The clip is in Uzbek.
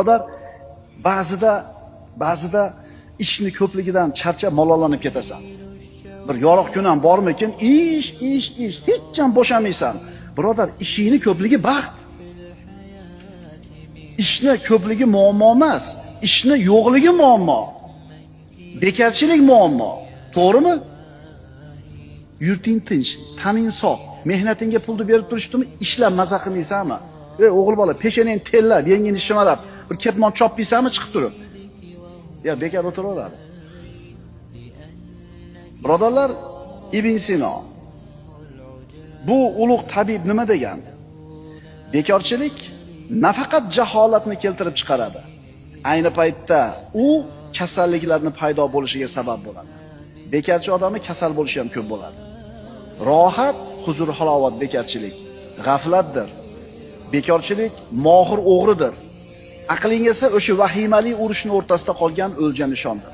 Birodar, ba'zida ishni ko'pligidan charchab malollanib ketasan. Bir yorug' kun ham bormikin, ish, ish, ish, hech ham bo'shamaysan. Birodar, ishingni ko'pligi baxt. Ishni ko'pligi muammo emas, ishni yo'qligi muammo. Bekarchilik muammo. To'g'rimi? Yurting tinch, taning sog', mehnatingga pulni berib turishdimi, ishlab maza qilmaysanmi? Ey o'g'il bola, peshonangni tellab, yengingni shimarab, bir ketmon chopmaysanmi chiqib turib? Ya bekor o'tiraveradi. Birodarlar, Ibn Sino bu ulug' tabib nima degan? Bekorchilik nafaqat jaholatni keltirib chiqaradi. Ayni paytda u kasalliklarni paydo bo'lishiga sabab bo'ladi. Bekorchi odamni kasal bo'lishi ham ko'p bo'ladi. Rohat, huzur, halovat bekorchilik g'aflatdir. Bekorchilik mohir o'g'ridir. Aqling esa o'sha vahimali urushning o'rtasida qolgan o'lja nishondir.